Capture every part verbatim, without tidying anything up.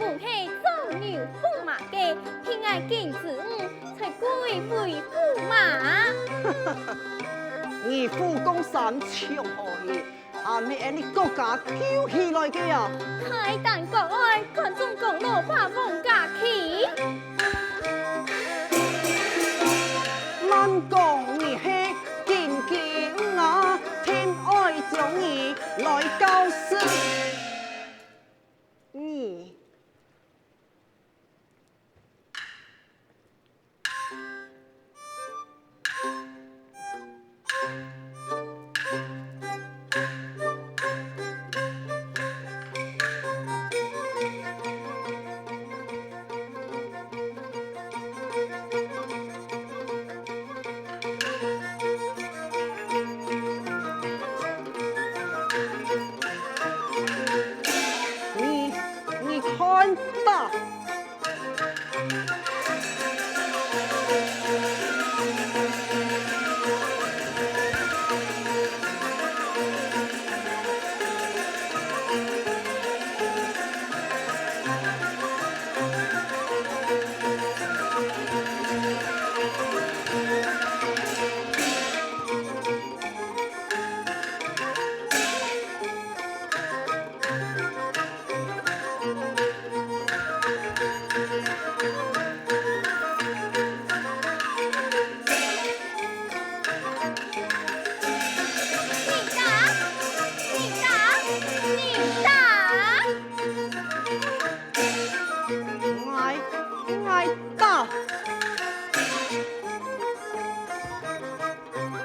毋係做牛做馬个，憑𠊎金子女，才歸位駙馬。你駙降山上好去， 還係𠊎俚國家救起來个啊！大膽國外，看中國老爸王家旗！慢講你係金雞母啊，定愛將你來搞死！你 你，你看吧！ 你打，你打，你打！ 𠊎，𠊎打！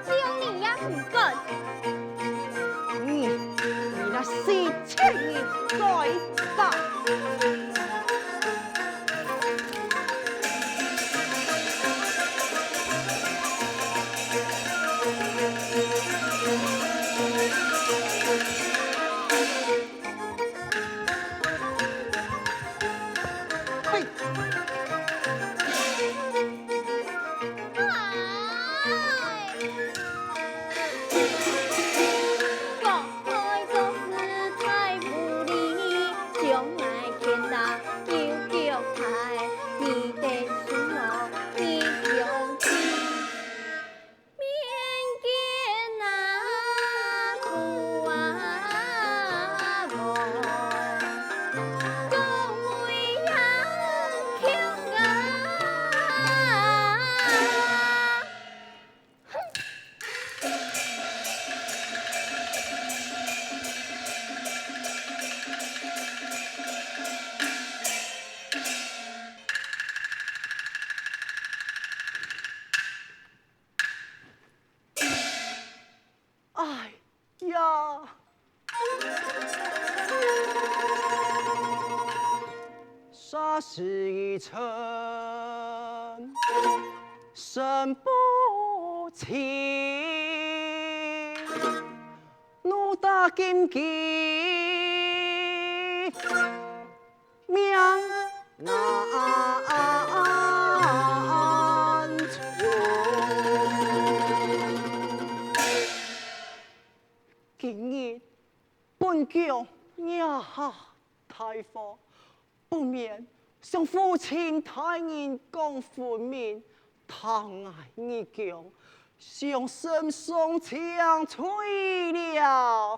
就你也毋敢！你，你那死賤人，再打！ 嘿！唉！國外做事太無理，將𠊎拳打又腳拍，你得輸咯，你放棄。 面見阿母啊，無講話也哭啊！哼！ 哎呀！霎時一沉，身不清，怒打金雞。 命難存。今日本宮惹下大禍，不免向父親大人講分明，聽𠊎一講， 想心上清脆了。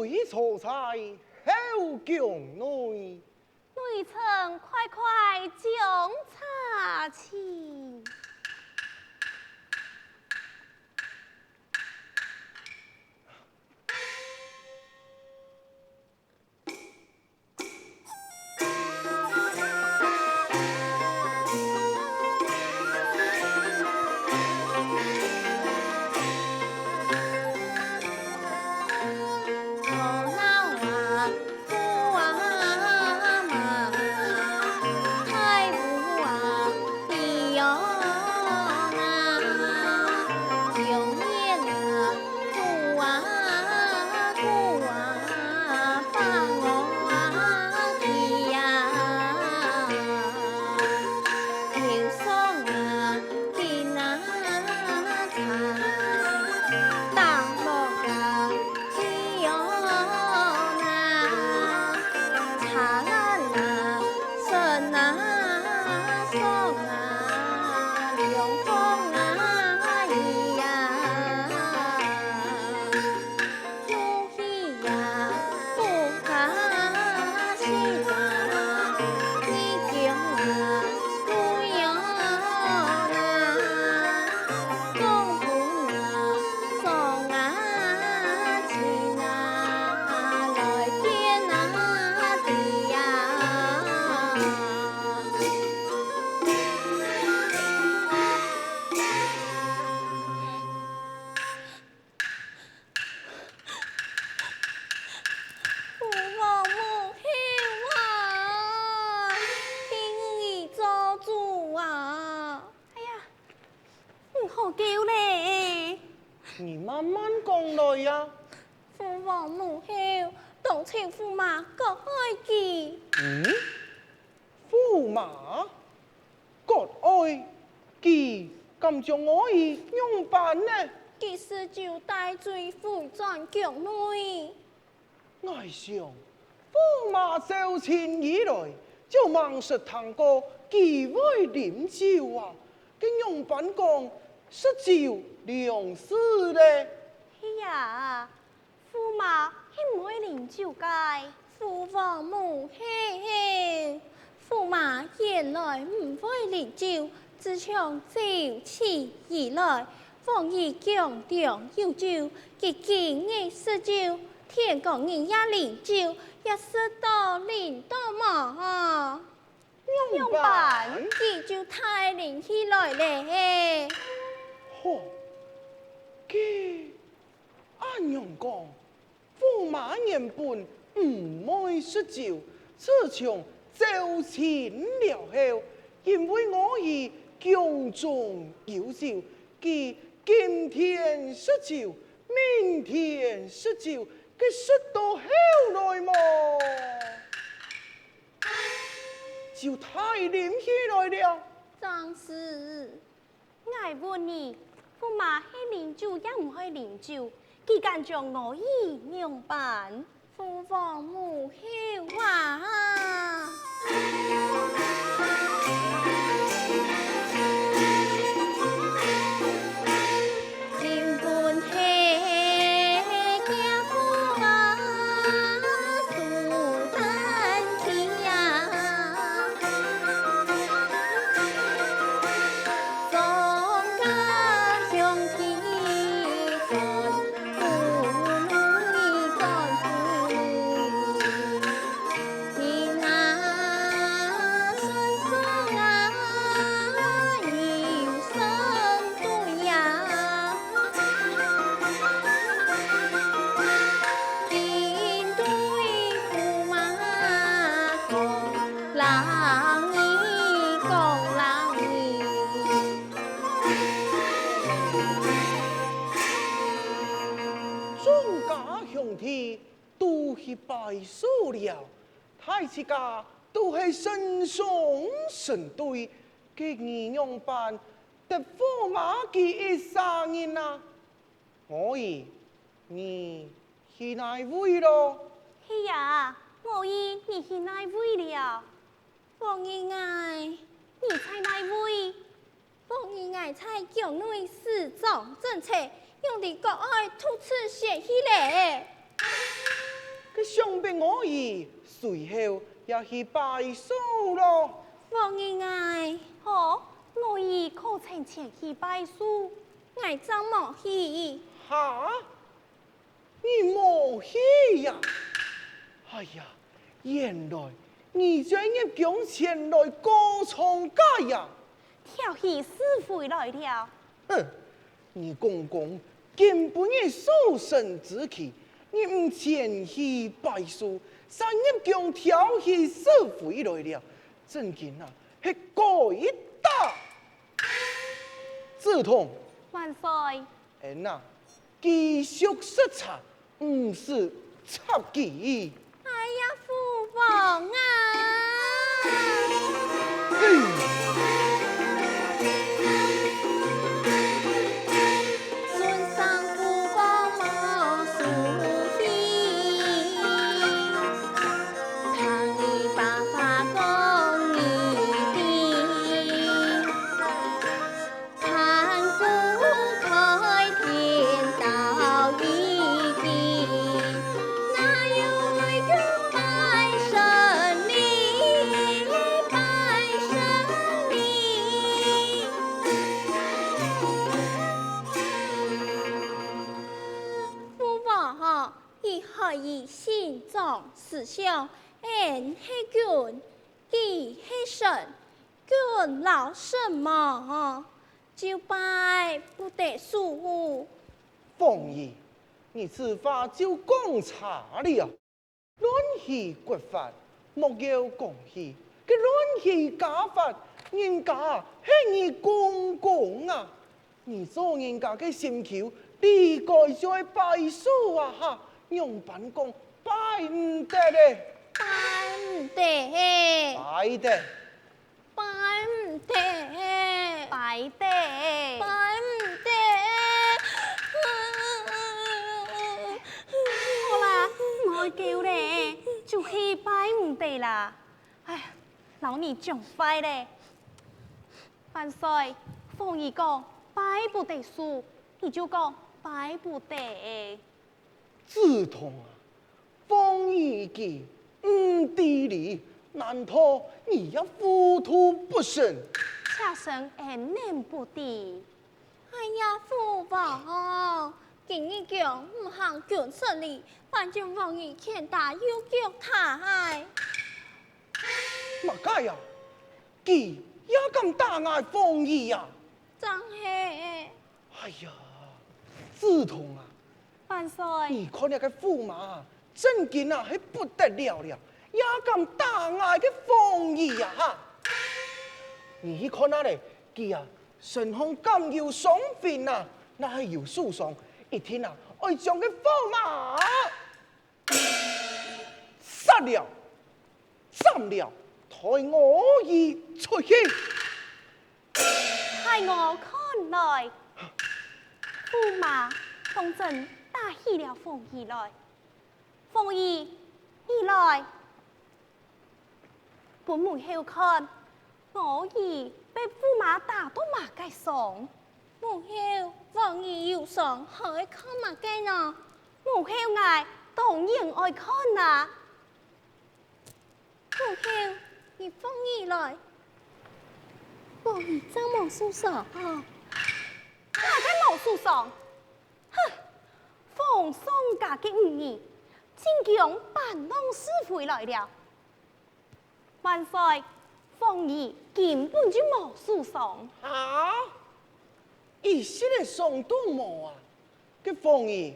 佢坐在後宮內。內臣快快將茶去。父王母后啊，請你做主啊！哎呀，毋好噭咧！你慢慢講來呀！父王母后，當請駙馬割愛佢。嗯？ 駙馬？割愛佢，敢將我意仰般呢？佢食酒帶醉回轉宮內。𠊎想，駙馬招親以來，就吂識聽過佢會啉酒啊！該仰般講食酒兩字咧？係啊， 駙馬係毋會啉酒个。父王母后，駙馬原來毋會啉酒，自從酒醮以來，往日宮中有酒，佢今日食酒，天光日也啉酒，也食到臨到無？仰般？佢就大啉起來咧。吼，佢 恁樣講，駙馬原本毋會食酒，自從招親了後，因為我意宮中有酒，佢今天食酒，明天食酒，該食到後來無，就大啉起來了。正是。 𠊎問你，駙馬係啉酒也毋會啉酒，佢敢將我意仰般？父王母后啊！眾家兄弟都去拜壽了，大自家都係成雙成對，該你仰般得駙馬佢一儕人啊？ 我意，你去哪位咯？係啊，我意你去哪位了？往日𠊎，你在哪位？往日𠊎在宮內使掌政策，仰知割愛獨自先去咧？分我兒隨後也去拜壽咯。王爺，好，我兒可曾前去拜壽，𠊎正無去。哈？你無去呀？哎呀，原來你就係入宮前來告狀个呀！挑起是非來了。哼， 你公公今晡日壽辰之期，你毋前去拜壽，煞入宮挑起是非來了，真經啊，係該打！梓童，萬歲。恩啊，繼續食茶， 毋使插佢。哎呀，父王啊！嘿！尊上父王莫生氣，聽你爸爸講你的。 看鼓開天道已尽，哪有妹公拜神哩，拜神哩。父王，佢害兒心中思想，恩係君，佢係神， 君摎神無，就拜不得壽。鳳儀，你此話就講差了。亂起國法，莫要講起，該亂起家法，人家係你公公啊！你做人家个心臼，理該就係拜壽啊哈！仰般講拜毋得咧？拜毋得。拜得。 拜毋得，拜得，拜毋得。好啦，毋好噭咧，就係拜毋得啦。哎，摎你講壞咧。萬歲，鳳儀講拜不得壽，你就講拜毋得。 梓童啊，鳳儀佢毋知理，難道你也糊塗不成？妾身恩能不知？哎呀，父王，今日講毋行軍事哩，反將鳳儀拳打又腳踢。麼个啊？佢也敢打𠊎鳳儀啊？正係。哎呀，梓童啊， 萬歲！你看這个駙馬，真經啊，係不得了了，也敢打𠊎个鳳儀啊哈！你去看啊咧，佢啊，身項敢有傷痕啊，若係有受傷，一定啊，愛將該駙馬殺了，斬了，代我兒出氣。 在我看來，駙馬當真打起了鳳儀來。鳳儀，你來，分母后看，我兒被駙馬打到麼个傷？母后，鳳儀有傷，好愛看麼个呢？母后，𠊎當然愛看啊！ 母后，你放你來。我兒正無受傷。哪个無受傷？哼！皇上家个女兒，竟講搬弄是非來了。萬歲，鳳儀根本就無受傷。啊？一息仔傷都無啊！ 該鳳儀，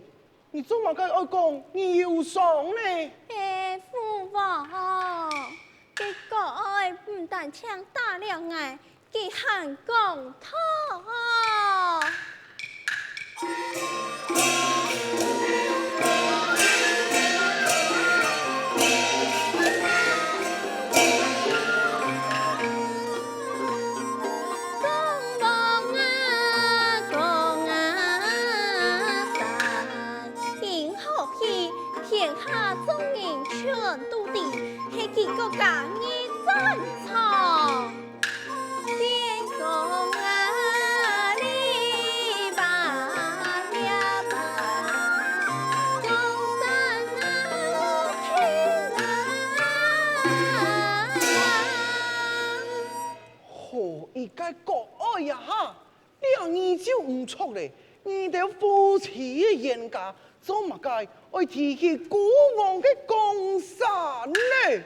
你做麼个愛講你有傷呢？係，父王，該個愛毋單淨打了𠊎，佢還講道。天家，做麼个愛提起孤王个江山呢？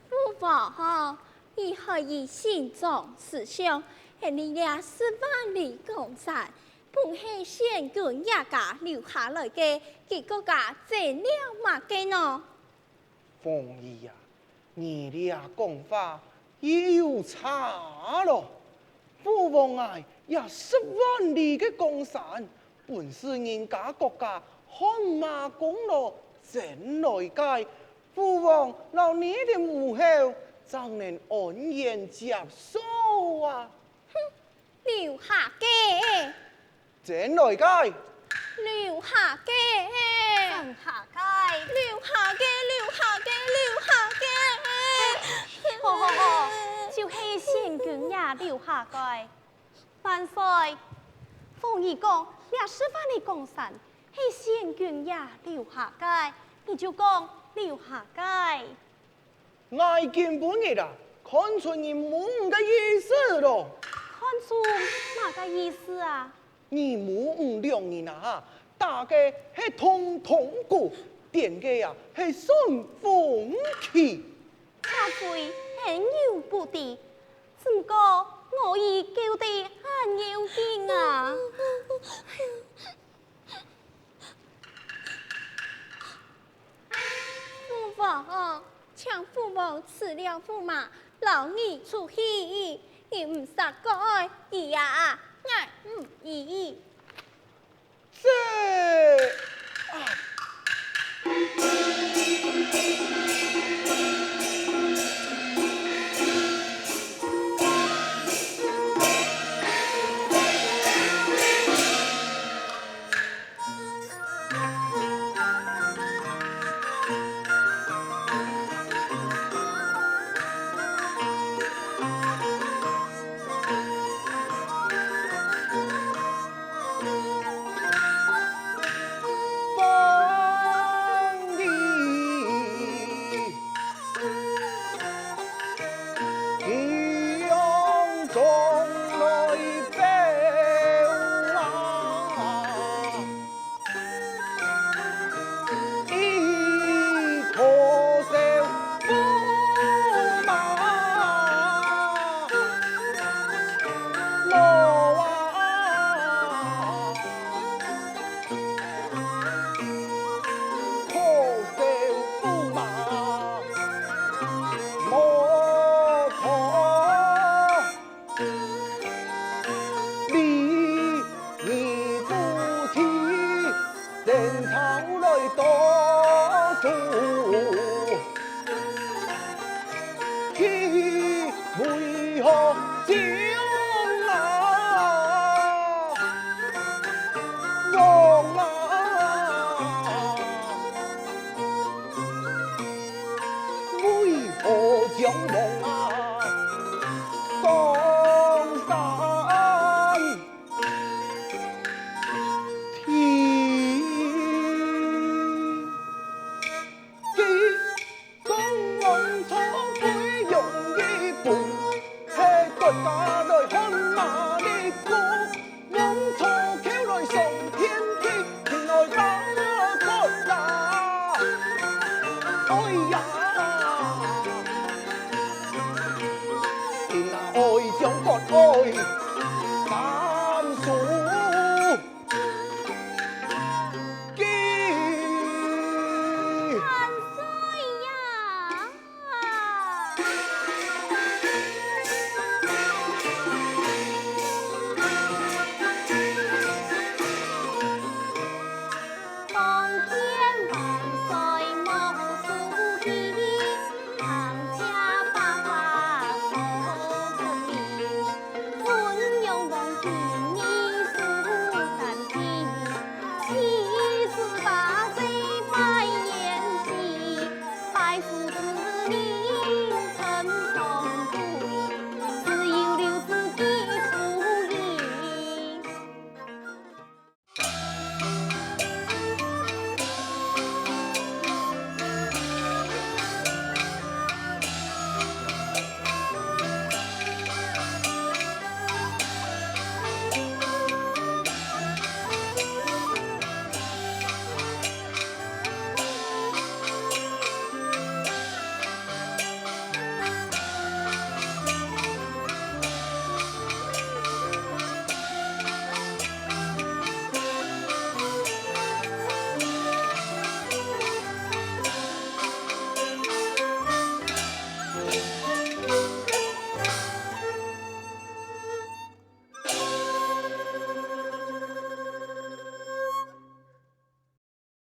父王，你害佢心中思想，係你這十萬里江山，本係先君爺家留下來个，佢國家爭了麼个呢？ 鳳儀啊，你這講法又差咯！父王啊，這十萬里个江山，本係人家國家汗馬功勞爭來个，父王摎你等武后正能安然接受啊！哼，留下个！ 爭來个！留下个！爭下个！留下个，留下个，留下个！好好好，就係先君爺留下个。萬歲！鳳儀講，這十萬里江山係先君爺留下个，你就講留下个。 𠊎今晡日啊，看出你母女个意思咯。看出麼个意思啊？你母女兩人啊，打个係通通鼓，點个啊係順風旗。這回係有不對，只毋過我已救得恁要緊啊。 父王，請父王辭了駙馬，摎你出去。你毋使過愛佢啊，𠊎毋依。這，啊！